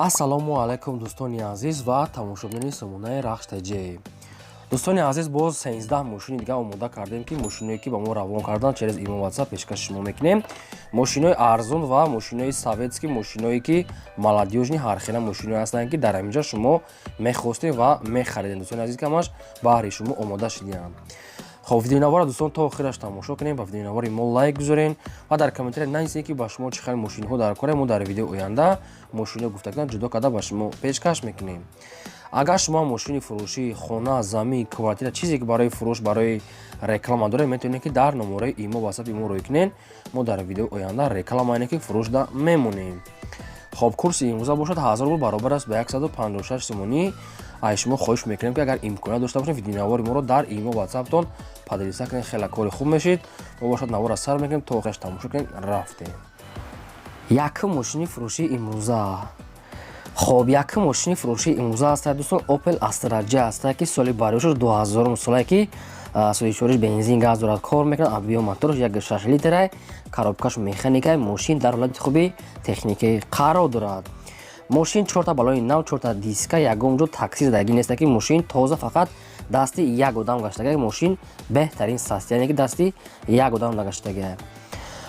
Ассалому алайкум, дӯстони азиз ва тамошобинони сомонаи Рахш ТЖ. Дӯстони азиз, боз 13 мошини дигар омода кардем, ки мошиное ки ба мо равон кардан через имо, WhatsApp пешкаши шумо мекунем. Мошинои арзон ва мошинои советский, мошиное ки молодёжный, ҳархела мошиное ҳастанд, ки дар ҳаминҷа шумо мехостем ва мехаридем. Дӯстони азиз, камаш баҳри шумо омода шудиям. Хоб, видеонавора, дӯстон, то охираш тамошо кунем, ба видеонавори мо лайк гузорен ва дар комментария нависед, ки ба шумо чӣ хел мошинҳо дар кора. Мо дар видеои оянда мошинҳо гуфтаган ҷудо карда ба шумо пешкаш мекунем. Агар шумо мошини фурӯшӣ, хона, замин, квартира, чизе ки барои фурӯш, барои реклама доред, метавонед, ки дар номораи имо, ватсапи мо рӯй кунед. Мо дар видеои оянда реклама ине ки фурӯшда мемонем. Хоб, курси имрӯза бошад 1000 рубл, баробар аст ба 156 сомонӣ. Ай шумо хоҳиш мекунем, ки агар имконият дошта бошед, видеонавори моро дар имо, ватсаптон поделиться кунед, хеле кори хуб мешид. Мо бошад навора сар мекунем, то охираш тамошо кунед. Рафтем. Якум мошини фурӯшии имрӯза. Хоб, якум мошини фурӯшии имрӯза ҳаста, дӯстон, Opel Astra J ҳаста, ки соли бароишаш 2000 солае, ки сӯзишвориш бензин, газ дорад, кор мекунад, объём мотораш 1,6 литрай, коробкаш механикай. Мошин дар ҳолати хуби техникӣ қарор дорад. Мошин чорта балони нав, чорта диска, ягон ҷо такси задагӣ неста, ки мошин тоза, фақат дасти як одам гаштага. Мошин беҳтарин состояние, ки дасти як одам нагаштага.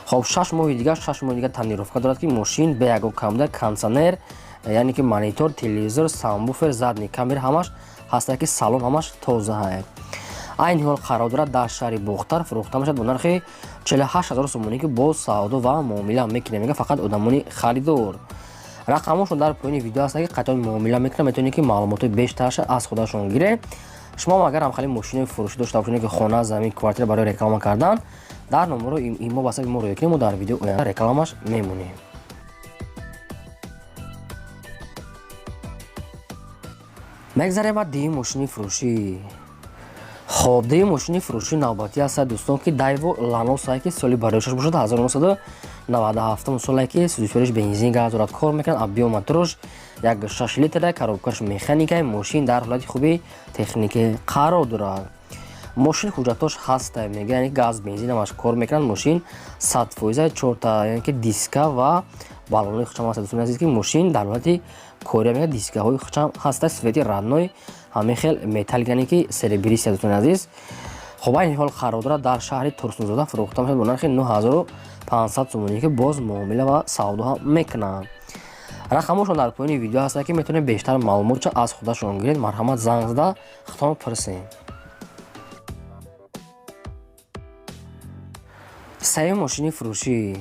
Хоб, 6 моҳи дигар, 6 моҳи дигар тонировка дорад, ки мошин бе ягон камда, кондиционер, яъне ки монитор, телевизор, сабвуфер, задний камера ҳамаш ҳаста, ки салон ҳамаш тоза. Айни ҳол қарор дорад дар шаҳри Бохтар, фурӯхта мешавад бо нархи 48 000 сомонӣ, ки боз савдо ва муомила мекунем, мега фақат одамони харидор. Рақамошон дар поёни видео ҳаста, ки қатъан муомила мекунам, метавонед, ки маълумотҳои бештарша аз худашон гиред. Шумо агар ҳамхели мошинои фурӯшӣ дошта бошед, ки хона, замин, квартира барои реклама кардан, дар номеро имо, ватсапи мо рӯй кунем, мо дар видео оянда рекламаш мемонем. Мегзарем ба дуюм мошини фурӯшӣ. Хоб, дуюм мошини фурӯшӣ навбатӣ ҳастад, дӯстон, ки Дайво Ланосае, ки соли бароишаш бошад 1997 солае, ки сӯзишвориш бензин, газ дорад, кор мекунад, объём мотораш 1,6 литра, коробкаш механикай. Мошин дар ҳолати хуби техникӣ қарор дорад. Мошин ҳуҷҷатош ҳаста, мега, яъне газ, бензин ҳамаш кор мекунад. Мошин 100%, чорта, яъне ки диска ва баллонҳои хучам ҳаста. Дӯстони азиз, ки мошин дар ҳолати кория, мега, дискаҳои хучам ҳаста, цвети родной, ҳамин хел металл, яъне ки серебристый. Дӯстони азиз, хоб, айни ҳол қарор дорад дар шаҳри Турсунзода, фурӯхта мешавад бо нархи 9500 сомонӣ, ки боз муомила ва савдо ҳам мекунанд. Рақамошон дар поёни видео ҳаста, ки метавонед бештар маълумотша аз худашон гиред. Марҳамат, занг зада худтон пурсед. Сеюм мошини фурӯшӣ.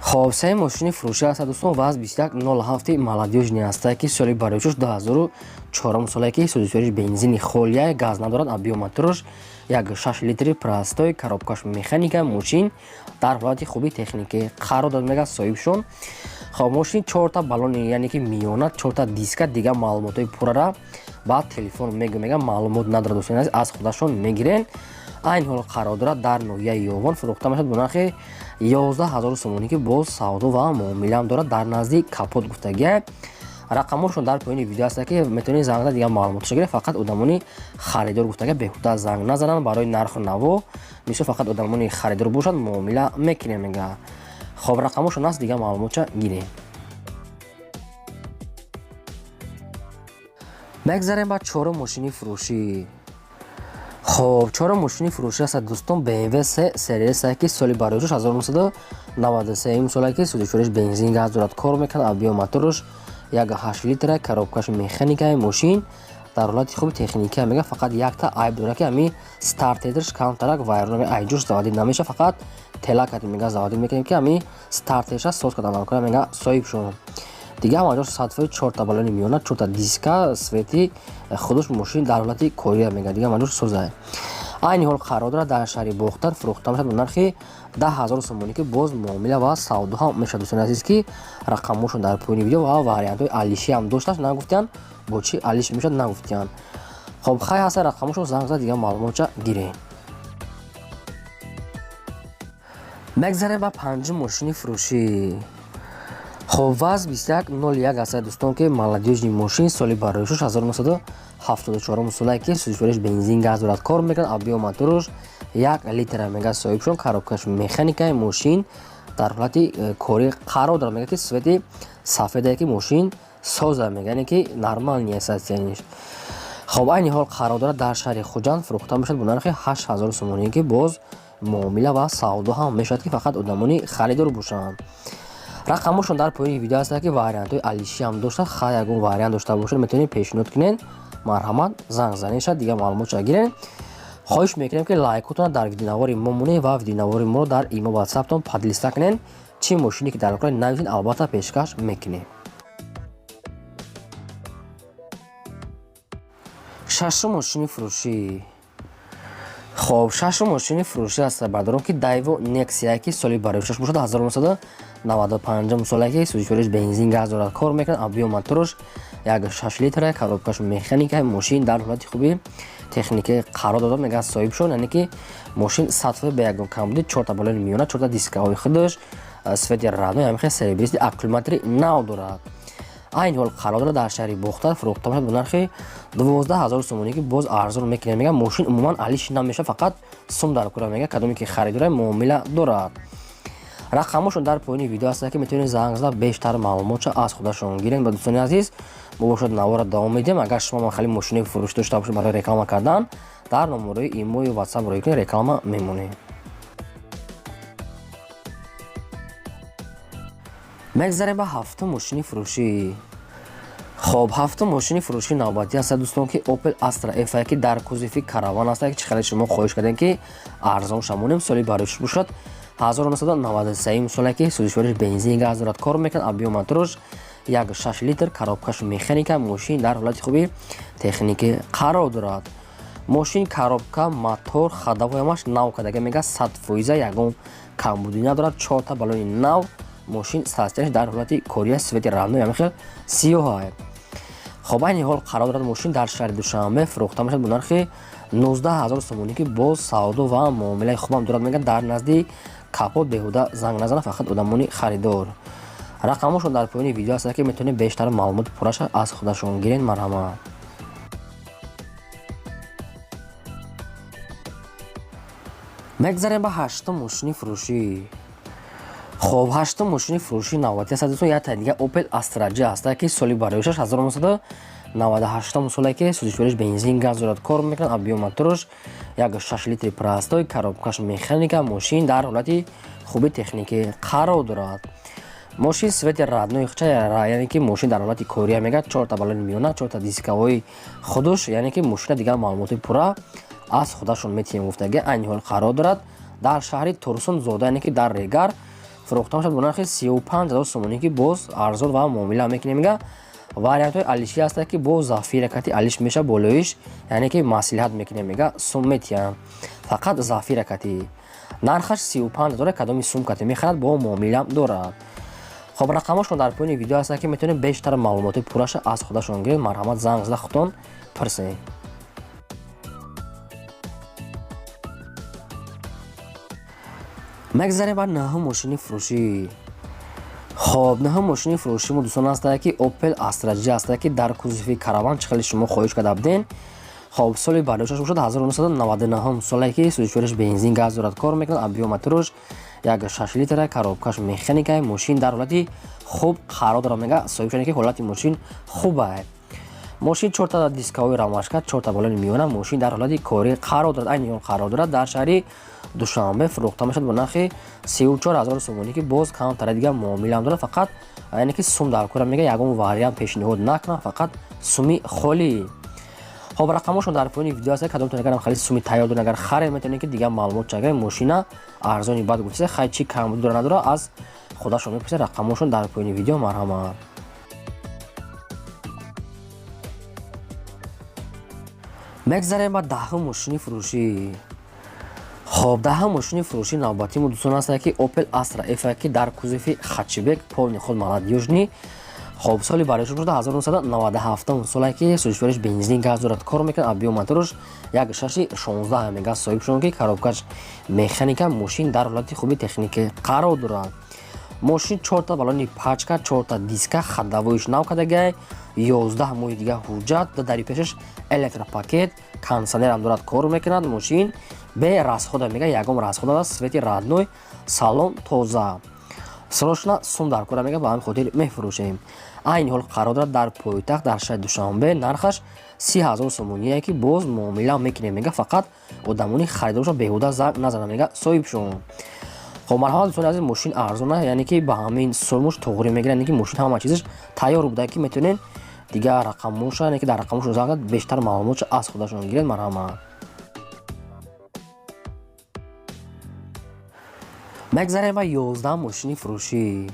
Хоб, сеюм мошини фурӯшӣ ҳаста, дӯстон, ВАЗ 2107 молодёжный ҳаста, ки соли бароишаш 2004 солае, ки сӯзишвориш бензини холия, газ надорад, объём мотораш 1,6 литри простой, коробкаш механика. Мошин дар ҳолати хуби техникӣ қарор дорад, мега соҳибшон. Хоб, мошин чорта баллони, яъне ки миёна, чорта диска. Дигар маълумотҳои пуррара ба телефон мегӯ, мега маълумот надорад. Дӯстони азиз, аз худашон мегирен. Айни ҳол қарор дорад дар ноҳияи Ёвон, фурӯхта мешавад бо нархи 11 000 сомонӣ, ки боз савдо ва муомилаам дорад. Дар назди капот гуфтагия. Рақамошон дар поёни видео ҳаста, ки метавонед занг зада дигар маълумоташо гиред. Фақат одамони харидор гуфтага, беҳуда занг назананд барои нарху наво. Мисол, фақат одамони харидор бошад, муомила мекунем, мега. Хоб, рақамошон аст, дигар маълумотша гирем. Мегзарем ба чорум мошини фурӯшӣ. Хоб, чорум мошини фурӯшӣ ҳастад, дӯстон, BMW 3 серия, ки соли бароишаш 1993 соле, ки сӯзишвориш бензин, газ дорад, кор мекунад, объём мотораш 1,8 литра, коробкаш механикаи. Мошин дар ҳолати хуби техникия, мега, фақат якта айб дорад, ки ҳами стартерш камтарак вайрон, айҷош заводить намеша, фақат телакати, мега, заводить мекунем, ки ҳами стартерша соз карда накунад, мега соҳибшон. Дигар ҳама ҷош 100%, чорта балони миёна, чорта диска, цвети худаш, мошин дар ҳолати кория, мега, дигар ҳама ҷош соза. Айни ҳол қарор дорад дар шаҳри Бохтар, фурӯхта мешавад бо нархи 10 000 сомонӣ, ки боз муомила ва савдо ҳам мешавад. Дӯстони азиз, ки рақамҳошон дар поёни видео ва вариантҳои алишӣ ҳам дошташ, нагуфтиянд, бо чӣ алиш мешавад, нагуфтиянд. Хоб, хай, ҳаста рақамҳошон, занг зад, дигар маълумотша гирем. Мегзарем ба панҷум мошини фурӯшӣ. Хоб, ВАЗ 2101 ҳастад, дӯстон, ки молодёжный мошин, соли бароишаш 1974 солае, ки сӯзишвориш бензин, газ дорад, кор мекунад, объём мотораш 1 литра, мега соҳибшон, коробкаш механикаи. Мошин дар ҳолати корӣ қарор дорад, мега, ки цвети Сафедае, ки мошин соза мега, яъне ки нормальный состояние ш. Хоб, айни ҳол қарор дорад дар шаҳри Хуҷанд, фурӯхта мешавад бо нархи 8000 сомонӣ, ки боз муомила ва савдо ҳам мешавад, ки фақат одамони харидор бошанд. Рақамошон дар поёни видео ҳастанд, ки вариантҳои алишӣ ҳам дошта, ха, ягон вариант дошта бошад, метавонед пешниҳод кунед. Марҳамат, занг занед, шад дигар маълумотша гиред. Хоҳиш мекунем, ки лайкотонро дар видеонавори мо монед ва видеонавори моро дар имо, ватсаптон поделиться кунед. Чӣ мошине ки дар кора, нависед, албатта пешкаш мекунем. Шашум мошини фурӯшӣ. Хоб, шашум мошини фурӯшӣ аст, бардорон, ки Дайво Нексия, ки соли барои бошад 1995 соле, ки сӯзишвориш бензин, газ дорад, кор мекунад, объём моторш 1,6 литра, коробкаш механика. Мошин дар ҳолати хуби техникӣ қарор додад, мегӯяд соҳибшон, яъне ки мошин 100% бе ягон камбуди, чорта балони миёна, чорта дискаҳои худаш, свет и родной, ҳамихел серебристый, аккумулятори нав дорад. Айни ҳол қарор дорад дар шаҳри Бохтар, фурӯхта мешавад бо нархи 12 000 сомонӣ, ки боз арзон мекунад. Мегӯяд, мошин умуман алиш намешавад, фақат сум дар кора. Мегӯяд, кадоме ки харидора, муомила дорад. Рақамошон дар поёни видео ҳастанд, ки метавонед занг зада бештар маълумотша аз худашон гиред. Ба дӯстони азиз, мо бошад навора давом медиҳем. Агар шумо хеле мошинои фурӯшӣ дошта бошед барои реклама кардан, дар номерои имою ватсап роӣ кунед, реклама мемонем. Мегзарем ба ҳафтум мошини фурӯшӣ. Хоб, ҳафтум мошини фурӯшии навбатӣ аст, дӯстон, ки Opel Astra F, ки дар кузови караван аст, ки чӣ хеле шумо хоҳиш кардем, ки арзон шамонем. Соли бароиш бошад 1993 соле, ки сӯзишвориш бензин, газ дорад, кор мекунад, объём моторш 1,6 литр, коробкаш механика. Мошин дар ҳолати хуби техникӣ қарор дорад. Мошин коробка, мотор, ходовой ҳамаш нав кардага, мега, 100%, ягон камбудӣ надорад, чорта балони нав. Мошин состояние ш дар ҳолати кория, свет и родной, ҳамихел сиёҳа. Хоб, айни ҳол қарор дорад мошин дар шаҳри Душанбе, фурӯхта мешавад бо нархи 19 000 сомонӣ, ки боз савдо ва муомилаи хубам дорад. Мегӯяд, дар назди капот беҳуда занг назанад, фақат одамони харидор. Рақамошон дар поёни видео ҳастанд, ки метавонед бештар маълумоти пурраша аз худашон гиред. Марҳамат. Мегзарем ба ҳаштум мошини фурӯшӣ. Хоб, ҳаштум мошини фурӯшии навбатӣ аст, дӯстон, як таи дига Opel Astra J аст, ки соли бароишаш 1998 соле, ки сӯзишвориш бензин, газ дорад, кор мекунад, объём моторш 1,6 литри простой, коробкаш механика. Мошин дар ҳолати хуби техникӣ қарор дорад. Мошин свет и родной хча, яъне ки мошин дар ҳолати кория, мегӯяд, чорта балони миёна, чорта дискаҳои худуш, яъне ки мошина дигар маълумоти пурра аз худашон метиҳем гуфтаги. Айни ҳол қарор дорад дар шаҳри Турсунзода, яъне ки дар Регар, фурӯхта мешавад бо нархи 35 000 сомонӣ, ки боз арзон ва муомила мекунем. Мега, вариантҳои алишӣ ҳастанд, ки бо Зафира кати алиш меша болоиш, яъне ки маслиҳат мекунем, мега, сум метиҳам, фақат Зафира кати нархаш 35 000, кадоми сум кати мехарад, бо муомила дорад. Хоб, рақамошон дар поёни видео ҳастанд, ки метавонед бештар маълумоти пурраша аз худашон гиред. Марҳамат, занг зада худтон пурсед. Мегзарем ба наҳум мошини фурӯшӣ. Хоб, наҳум мошини фурӯшӣ мо, дӯстон, ҳастае, ки Opel Astra J ҳастае, ки дар кузови караван, чӣ хеле шумо хоҳиш карда будем. Хоб, соли бардошташ бошад 1999 соле, ки сӯзишвориш бензин, газ дорад, кор мекунад, объём моторш 1,6 литра, коробкаш механика. Мошин дар ҳолати хуб қарор дорад, мега соҳибшоне, ки ҳолати мошин хуб ай. Мошин чорта дискаҳои рамашка, чорта балони миёна. Мошин дар ҳолати корӣ қарор дорад. Айни ҳол қарор дорад дар шаҳри Душанбе, фурӯхта мешавад бо нархи 34 000 сомонӣ, ки боз камтара дигар муомилаам дорад, фақат яъне ки сум дар кора, мега, ягон вариант пешниҳод накунам, фақат суми холӣ. Хоб, рақамошон дар поёни видео аст. Кадомтон агарам хеле суми тайёр доред, агар харед, метавонед, ки дигар маълумот чагар. Мошина арзони бад гуфтиса, хай, чӣ камбуди дора, надора, аз худашон мепурсед. Рақамошон дар поёни видео, марҳамат. Мегзарем ба даҳум мошини фурӯшӣ. Хоб, даҳум мошини фурӯшии навбатии мо, дӯстон, ҳастае, ки Opel Astra F, ки дар кузови хэтчбек, полный ход, молодёжный. Хоб, соли бароишон шуда 1997 соле, ки сӯзишвориш бензин, газ дорад, кор мекунад, объём моторш 1,6 16, мега соҳибшон, ки коробкаш механика. Мошин дар ҳолати хуби техникӣ қарор дорад. Мошин чорта балони пачка, чорта диска, ходовой ш нав кардагай, 11 моҳи дига ҳуҷҷат, дари пешаш электропакет, кондиционерам дорад, кор мекунад. Мошин бе расход а, мега, ягон расход а, свет и родной, салон тоза. Срочно сум дар кора, мега, ба ҳамин хотир мефурӯшем. Айни ҳол қарор дорад дар пойтахт, дар шаҳри Душанбе. Нархаш 30 000 сомоние, ки боз муомила мекунем, мега. Фақат одамони харидоршон беҳуда занг назананд, мега соҳибшон. Хоб, марҳамат, дӯстони азиз, мошин арзона, яъне ки ба ҳамин сумуш тоғрӣ мегирад, яъне ки мошин ҳама чизаш тайёр буда, ки метавонед дигар рақамоша, яъне ки дар рақамошон занг зад, бештар маълумотшо аз худашон гиред. Марҳамат. Мегзарем ба 11 мошини фурӯшӣ.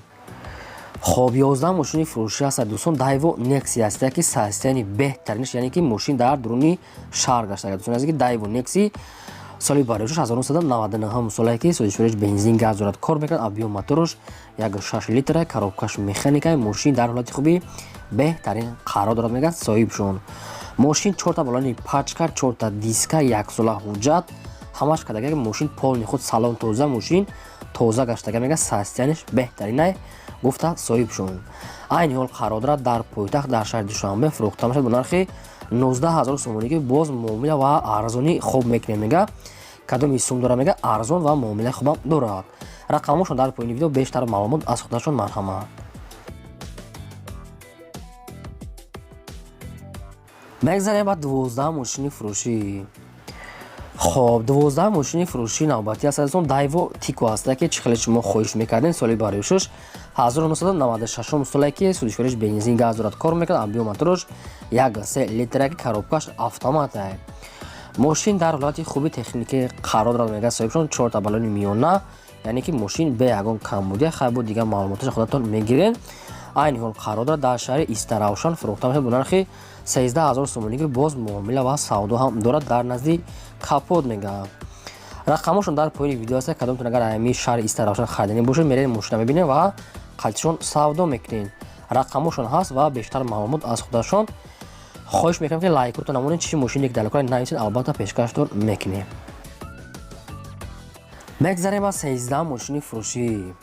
Хоб, 11 мошини фурӯшӣ ҳастад, дӯстон, Дайво Некси аст, яке состояние беҳтаринаш, яъне ки мошин дар дуруни шаҳр гаштага, дӯстони азиз, ки Дайво Некси соли бароишаш 1999 солае, ки сӯзишвориш бензин, газ дорад, кор мекунад. Объём мотораш 1,6 литра, коробкаш механика. Мошин дар ҳолати хуби беҳтарин қарор дорад, мегӯяд соҳибшон. Мошин чорта балони пачка, чорта диска, яксола ҳуҷҷат, ҳамаш кардага. Мошин полный худ, салон тоза, мошин тоза гаштага, мега, состояние ш беҳтаринай, гуфта соҳибшон. Айни ҳол қарор дорад дар пойтахт, дар шаҳри Душанбе. Фурӯхта мешавад бо нархи 19 000 сомонӣ, ки боз муомила ва арзонӣ хуб мекунем, мега. Кадоми сум дора, мега, арзон ва муомилаи хубам дорад. Рақамошон дар поёни видео, бештар маълумот аз худашон. Марҳамат. Мегзарем ба 12 мошини фурӯшӣ. Хоб, 12 мошини фурӯшии навбатӣ аст, азизон, Дайво Тико аст, ки чӣ хеле шумо хоҳиш мекардем. Соли бароишаш 1996 соле, ки сӯзишвориш бензин, газ дорад, кор мекунад. Объём мотораш 1,3 литра, ки коробкаш автомат. Мошин дар ҳолати хуби техникӣ қарор дорад, мегӯяд соҳибшон. Чорта балони миёна, яъне ки мошин бе ягон камбудия. Хайр, бо дигар маълумоташа худатон мегиред. Айни ҳол қарор дорад дар шаҳри Истаравшан. Фурӯхта мешавад бо нархи 13 000 сомонӣ, ки боз муомила ва савдо ҳам дорад. Дар назди капот, мегӯяд. Рақамошон дар поёни видео аст. Кадомтон агар ами шаҳри Истаравшан хариданӣ бошед, меред, мошина мебинед ва қалтишон савдо мекунед. Рақамошон ҳаст ва бештар маълумот аз худашон. Хоҳиш мекунам, ки лайкотон намонед. Чӣ мошине ки дар нависед, албатта пешкаштон мекунем. Мегзарем ба 13 мошини фурӯшӣ.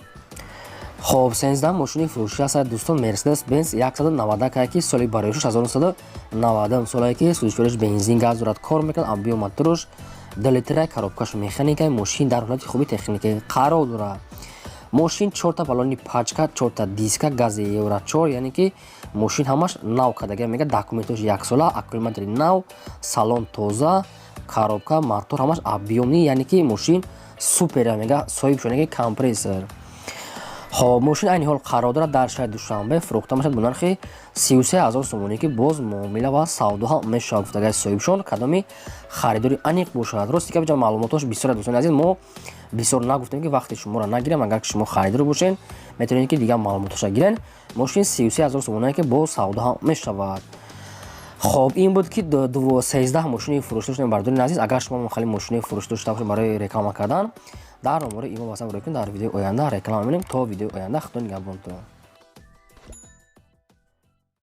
Хоб, 13 мошини фурӯшӣ ҳастад, дӯстон, Мерседес Бенз 190, ки соли бароишаш 1990 солае, ки сӯзишвориш бензин, газ дорад, кор мекунад. Объём мотораш 2 литра, коробкаш механика. Мошин дар ҳолати хуби техникӣ қарор дорад. Мошин чорта балони пачка, чорта диска, гази евро 4, яъне ки мошин ҳамаш нав кардага, мега. Документош яксола, аккумулятори нав, салон тоза, коробка, мотор ҳамаш объёмный, яъне ки мошин супер, мега соҳибшон, ки компрессор. Хоб, мошин айни ҳол қарор дорад дар шаҳри Душанбе. Фурӯхта мешавад бо нархи 33 000 сомонӣ, ки боз муомила ва савдо ҳам мешавад, гуфтагаи соҳибшон. Кадоми харидори аниқ бошад. Рости гап, маълумотош бисёр, дӯстони азиз, мо бисёр нагуфтем, ки вақти шуморо нагирем. Агар ки шумо харидор бошед, метавонед, ки дигар маълумотоша гирен. Мошин 33 000 сомоние, ки боз савдо ҳам мешавад. Хоб, ин буд, ки 13 мошини фурӯшӣ доштем, бардорини азиз. Агар шумо хеле мошини фурӯшӣ дошта бошед барои реклама кардан, дар номари имо васам рӯй кунед. Дар видеои оянда реклама мебинем. То видеои оянда, худо нигаҳбонтон.